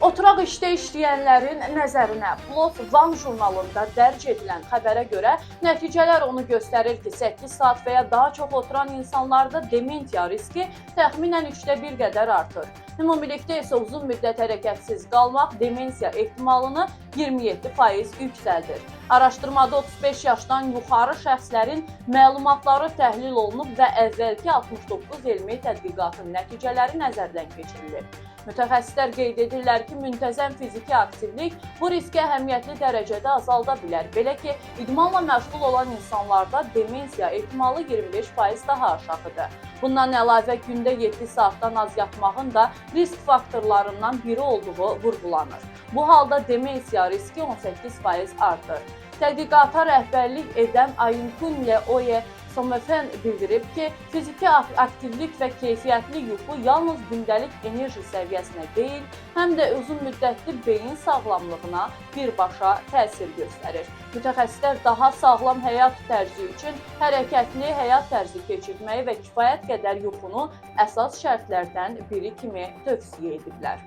Oturaq işdə işləyənlərin nəzərinə. PLOS ONE jurnalında dərc edilən xəbərə görə nəticələr onu göstərir ki, 8 saat və ya daha çox oturan insanlarda demensiya riski təxminən 1/3 qədər artır. Ümumilikdə isə uzun müddət hərəkətsiz qalmaq demensiya ehtimalını 27% yüksəldir. Araşdırmada 35 yaşdan yuxarı şəxslərin məlumatları təhlil olunub və əvvəlki 69 elmi tədqiqatın nəticələri nəzərdən keçirilib. Mütəxəssislər qeyd edirlər ki, müntəzəm fiziki aktivlik bu riski əhəmiyyətli dərəcədə azalda bilər. Belə ki, idmanla məşğul olan insanlarda demensiya ehtimalı 25% daha aşağıdır. Bundan əlavə gündə 7 saatdan az yatmağın da risk faktorlarından biri olduğu vurğulanır. Bu halda demensiya riski 18% artır. Tədqiqata rəhbərlik edən Ayinkunle Oye Somefen bildirib ki, fiziki aktivlik və keyfiyyətli yuxu yalnız gündəlik enerji səviyyəsinə deyil, həm də uzun müddətli beyin sağlamlığına birbaşa təsir göstərir. Mütəxəssislər daha sağlam həyat tərzi üçün hərəkətli həyat tərzi keçirməyi və kifayət qədər yuxunu əsas şərtlərdən biri kimi tövsiyə ediblər.